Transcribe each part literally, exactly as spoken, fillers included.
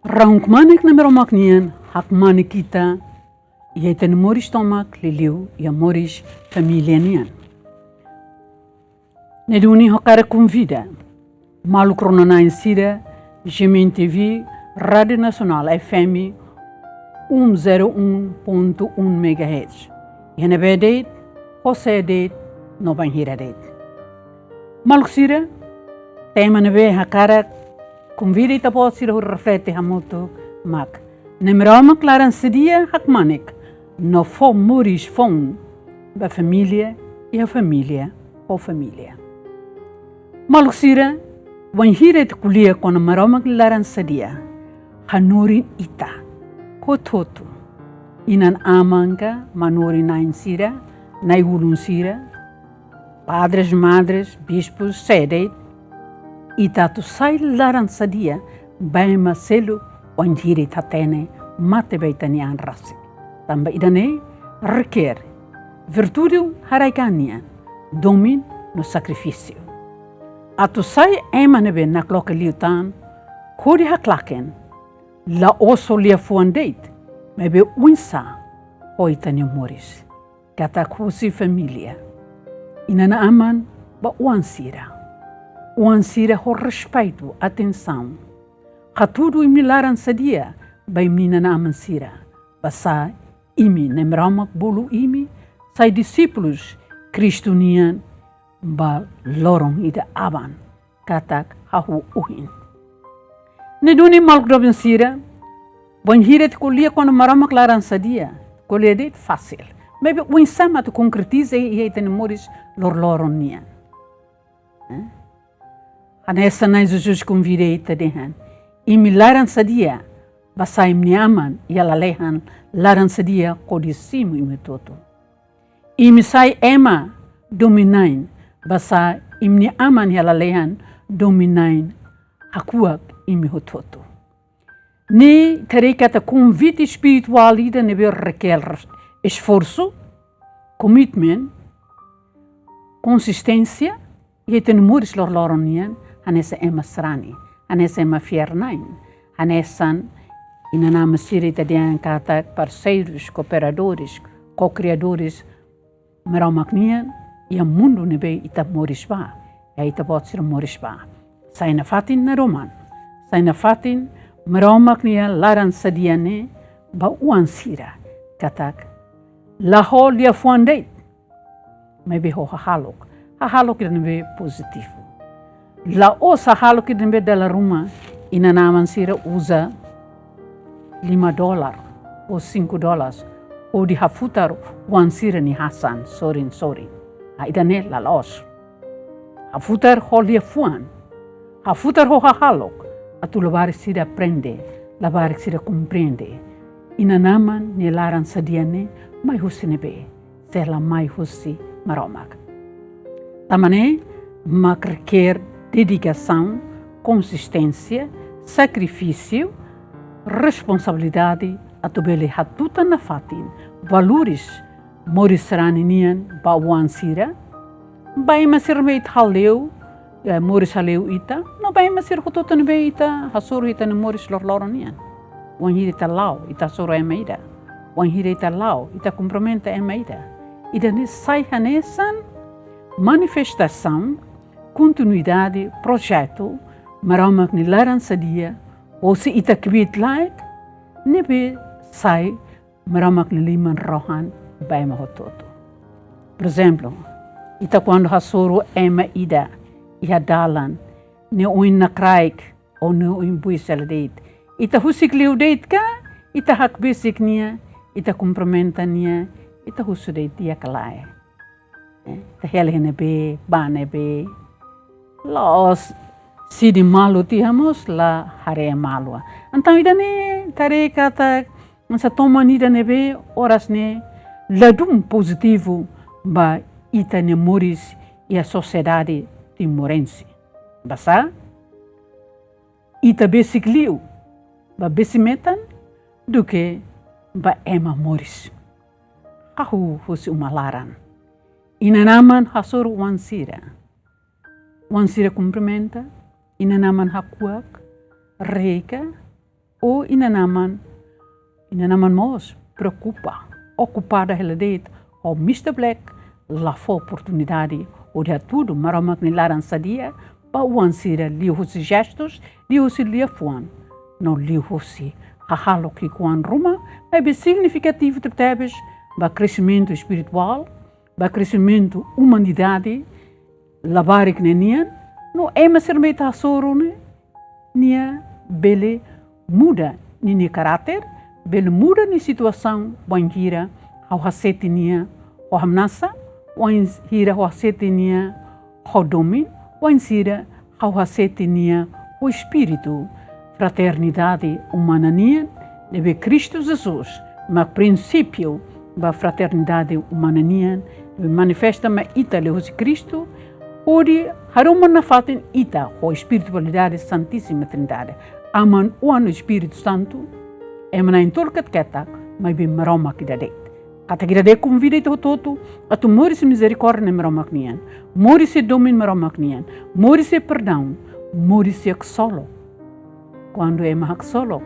Rahun kmanek Nai Maromak nian hakmanek ita iha ita-nia moris tomak, liuliu iha moris família nian. Ne'e duni ha'u hakarak konvida maluk rona-na'in sira, G M N T V, Rádio Nacional F M um zero um ponto um megahertz. Iha ne'ebé de'it, ho sé de'it, no bainhira de'it. Maluk sira, tema ne'ebé hakarak konvida ita-boot sira hodi reflete hamutuk mak: Nai Maromak laran sadia hakmanek no fó moris foun ba família, iha família, ho família. Maluk sira, wainhira ita ko'alia kona-ba Maromak nia laran sadia, hanorin ita hotu-hotu, inan-aman ka manorin-na'in sira, na'i-ulun sira, padres, madres, bispus, sé de'it, ita atu sai laran sadia ba ema seluk wainhira ita hatene mate ba ita-nia an rasik. Tanba ida-ne'e requer virtude haraik-an nian, domin no sakrifísiu. Atu sai ema ne'ebé nakloke liután, hodi haklaken, la'ós ho liafuan de'it, maibé oinsá ho ita-nia moris. Katak husi família. Inan-aman ba oan sira. Oan sira ho respeitu, atensaun. Hatudu imi-nia laran sadia ba imi-nia inan-aman sira. Basá imi, Nai Maromak bolu imi sai dixípulus Kristu nian ba loron ida aban, katak hahú ohin. Ne'e duni maluk doben sira, wainhira ita ko'alia kona-ba Maromak laran sadia, ko'alia de'it fasil. Maibé oinsá mak atu konkretiza iha ita-nia moris loroloron nian. Eh? Hanesan Na'i Jesus konvida ita dehan: Imi laran sadia, basá imi-nia Aman iha lalehan laran sadia hodi simu imi hotu-hotu. Imi sai ema domin-na'in, basá imi-nia Aman iha lalehan domin-na'in hakuak imi hotu-hotu. Ne'e ita haree katak konvite espirituál ida ne'ebé requer esforsu, commitment, konsisténsia, iha ita-nia moris loroloron nian, hanesan ema sarani, hanesan ema fiar-na'in, hanesan inan-aman sira ita dehan katak parseirus, kooperadores, ko-kriadores Maromak nian iha mundu ne'ebé ita moris ba, iha ita-boot sira moris ba. Sai nafatin naroman, sai nafatin Maromak nia laran sadia ne'e ba oan sira, katak la ho liafuan de'it, maibé ho hahalok. Hahalok ida ne'ebé pozitivu. La'ós hahalok ida ne'ebé dala ruma inan-aman sira uza lima dolar ou cinco dólares hodi hafutar oan sira-nia hasan sorin-sorin. Ah, ida-ne'e laloos. Hafutar ho liafuan, hafutar ho hahalok, atu labarik sira aprende, labarik sira komprende. Inan-aman nia laran sadia ne'e mai husi ne'ebé, se la mai husi Maromak. Tanba ne'e mak requer dedikasaun, konsisténsia, sakrifísiu, responsabilidade, atu bele hatutan nafatin valores moris sarani nian ba oan sira, ba ema sira ne'ebé ita hale'u, eh, moris hale'u ita, no ba ema sira hotu-hotu ne'ebé ita hasoru iha ita-nia moris loroloron nian. Wainhira ita la'o, ita hasoru ema ida. Wainhira ita la'o, ita kumprimenta ema ida. Ida-ne'e sai hanesan manifestasaun, kontinuidade, projetu Maromak nia laran sadia, ou se ita kbiit-laek, ne'ebé sai Maromak nia liman-rohan ba ema hotu-hotu. Por ezemplu, ita kuandu hasoru ema ida iha dalan, nia oin nakraik, ou nia oin buis hela de'it, ita husik liu de'it ka, ita hakbesik nia, ita kumprimenta nia, ita husu de'it di'ak ka lae? Eh, ita hela iha ne'ebé, bá ne'ebé. La'ós sidi malu tiha mós la haree malu. Entaun ida-ne'e ita haree katak hanesan toman ida ne'ebé oras ne'e ladún pozitivu ba ita-nia moris iha sosiedade timorense. Basá ita besik liu ba besi-metan duké ba ema moris. Hahú husi uma laran. Inan-aman hasoru oan sira. Oan sira kumprimenta, inan-aman hakuak, rei ka, O inan-aman, inan-aman mós preokupa, okupada hela de'it ho Mister Black la fó oportunidade hodi hatudu Maromak nia laran sadia ba oan sira liuhusi jestus, liuhusi liafuan, no liuhusi hahalok ki'ikoan ruma, maibé signifikativu tebetebes ba kreximentu espirituál, ba kreximentu umanidade, labarik ne'e nian, no ema sira ne'ebé ita hasoru ne'e, nia bele muda ninia karáter, bele muda nia situasaun, wainhira ha'u hasete nia ho hamnasa, wainhira ha'u hasete nia ho domin, wainhira ha'u hasete nia ho espíritu fraternidade umana nian, ne'ebé Kristu Jesus mak prinsípiu ba fraternidade umana nian, ne'ebé manifesta mai ita liuhusi Kristu, hodi haroman nafatin ita ho espiritualidade Santísima Trindade. Aman, Oan no Espíritu Santu, ema na'in-tolu ketak-ketak, maibé Maromak ida de'it. Katak ida de'it konvida ita hotu-hotu atu moris iha mizerikórdia Nai Maromak nian, moris iha domin Maromak nian, moris iha perdaun, moris iha ksolok. Kuandu ema haksolok,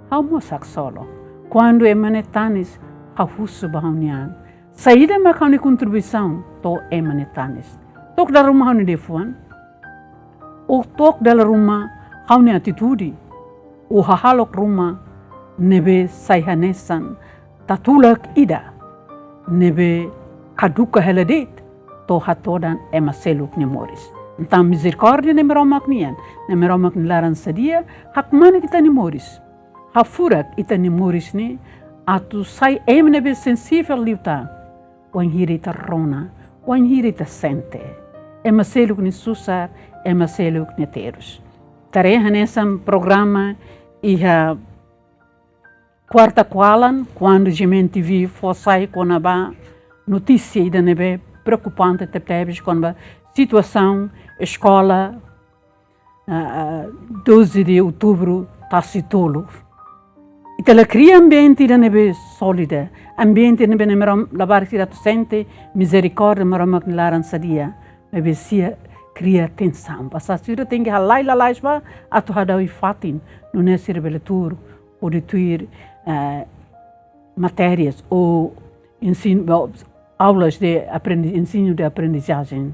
ha'u mós haksolok. Kuandu ema ne'e tanis, ha'u husu ba ha'u-nia an: saida mak ha'u-nia kontribuisaun to'o ema ne'e tanis? To'o dala ruma ha'u-nia liafuan, ou to'o dala ruma ha'u-nia atitude, ou hahalok ruma ne'ebé sai hanesan tatulak ida ne'ebé kaduka hela de'it to'o hatodan ema seluk nia moris. Entaun mizerikórdia Nai Maromak nian, Nai Maromak nia laran sadia, hakmanek ita-nia moris, hafurak ita-nia moris ne'e atu sai ema ne'ebé sensivel liután, wainhira ita rona, wainhira ita sente ema seluk nia susar, ema seluk nia terus. Ita haree hanesan programa iha kuarta kualan, kuandu GMN TV fó sai kona-ba notísia ida ne'ebé preokupante tebetebes, kona-ba situasaun eskola, ah, ah, doze de outubro, Tasi Tolu. Ita la kria ambiente ida ne'ebé sólida, ambiente ne'ebé Nai Maromak, labarik sira atu sente mizerikórdia Maromak nia laran sadia, maibé sira kria tensaun. Basá sira tenke halai lalais ba atu hadau iha fatin, nune'e sira bele tuur hodi tuir, eh, matérias ou ensinu, aulas de aprendi-, ensinu de aprendizajen.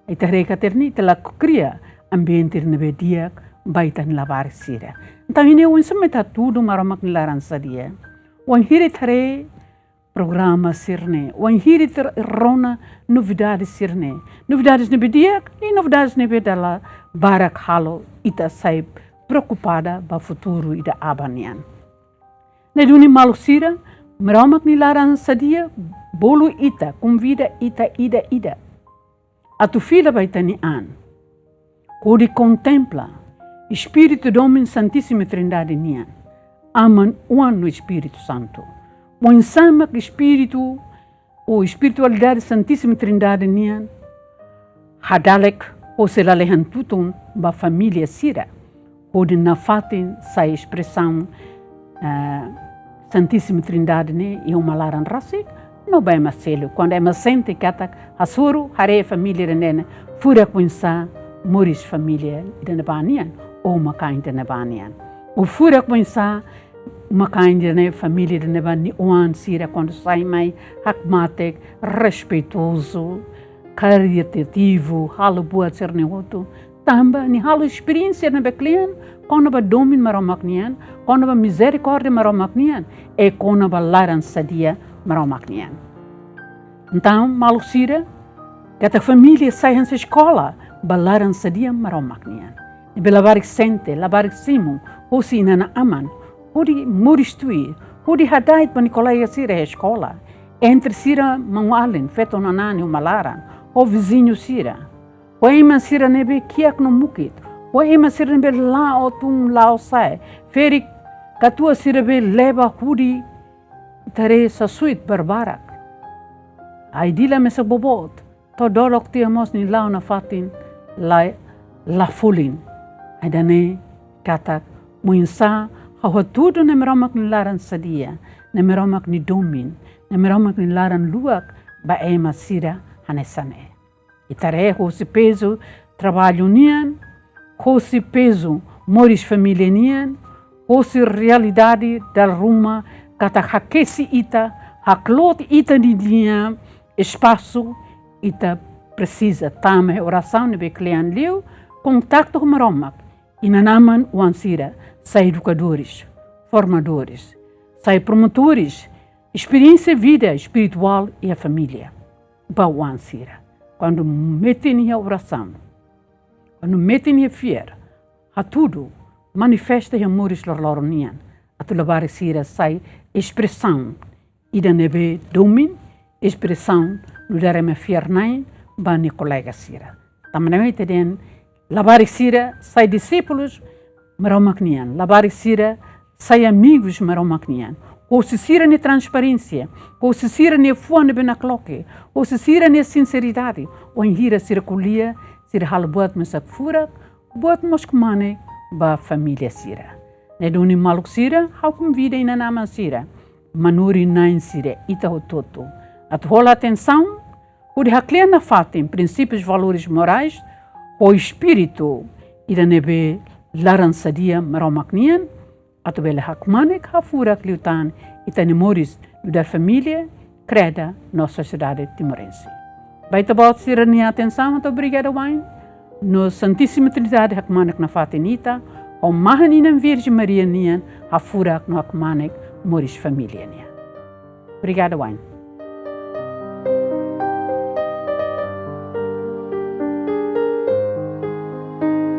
Ita haree katak ne'e ita la kria ambiente ne'ebé di'ak ba ita-nia labarik sira. Entaun, ida-ne'e oinsá mak ita hatudu Maromak nia laran sadia? Wainhira ita haree programa sira-ne'e, wainhira ita rona novidade sira-ne'e, novidades ne'ebé di'ak i novidades ne'ebé dala barak halo ita sai preokupada ba futuru ida aban nian. Ne'e duni maluk sira, Maromak nia laran sadia bolu ita, konvida ita ida-ida atu fila ba ita-nia an, hodi kontempla Espíritu domin Santísima Trindade nian, Aman, Oan no Espíritu Santu. Oinsá mak Espíritu, ou espiritualidade Santísima Trindade nian, hadalek hosi lalehan tutun ba família sira, hodi nafatin sai espresaun, eh, Santísima Trindade ne'e iha uma laran rasik, no ba ema seluk. Kuandu ema sente katak hasoru, haree família ida-ne'e, furak oinsá moris família ida-ne'ebá nian, ou uma-kain ida-ne'ebá nian. Ou furak oinsá uma-kain ida-ne'e, família ida-ne'ebá nia oan sira kuandu sai mai hakmatek, respeitozu, karitativu, halo buat sira-ne'e hotu. Tanba nia halo esperiénsia ne'ebé kle'an kona-ba domin Maromak nian, kona-ba mizerikórdia Maromak nian, i kona-ba laran sadia Maromak nian. Entaun, maluk sira, katak família sai hanesan eskola ba laran sadia Maromak nian. Ne'ebé labarik sente, labarik simu hosi inan-aman, hodi moris tuir, hodi hada'et ba nia kolega sira iha eskola, entre sira maun-alin, feto no nani uma laran, ho viziñu sira, ho ema sira ne'ebé kiak no mukit, ho ema sira ne'ebé la'o tun la'o sa'e, ferik katuas sira be leba hudi, ita haree sasuit barbarak. Ai-dila mesak boboot, to'o dolok tiha mós nia la'o nafatin la, la folin. Ida-ne'e katak oinsá ha'u hatudu Nai Maromak nia laran sadia, Nai Maromak nia domin, Nai Maromak nia laran luak ba ema sira hanesan ne'e. Ita haree hosi pezu traballu nian, hosi pezu moris família nian, hosi realidade dala ruma katak hakesi ita, hakloot ita-nia espasu, ita presiza tama iha orasaun ne'ebé kle'an liu, kontaktu ho Maromak, inan-aman oan sira, sai edukadores, formadores, sai promotores, esperiénsia vida espirituál iha família ba oan sira. Kuandu metin iha orasaun, kuandu metin iha fiar, hatudu, manifesta iha moris loroloron nian, atu labarik sira sai espresaun ida ne'ebé domin, espresaun nu'udar ema fiar-na'in ba nia kolega sira. Tanba ne'e ita dehan labarik sira sai dixípulus Maromak nian, labarik sira sai amigus Maromak nian. Hosi sira-nia transparénsia, hosi sira-nia fuan ne'ebé nakloke, hosi sira-nia sinseridade, wainhira sira ko'alia, sira halo buat mesak furak, buat mós kmanek ba família sira. Ne'e duni maluk sira, ha'u konvida inan-aman sira, manorin-na'in sira, ita hotu-hotu, atu hola atensaun, hodi hakle'an nafatin prinsípius, valores morais, ho espíritu ida ne'ebé laran sadia Maromak nian, atu bele hakmanek, hafurak liután ita-nia moris nu'udar família, kreda no sosiedade timorense. Ba ita-boot sira-nia atensaun, atu obrigada wa'in. No Santíssima Trindade hakmanek nafatin ita, ho Mahan Inan Virjen Maria nian, hafurak no hakmanek moris família nian. Obrigada wa'in.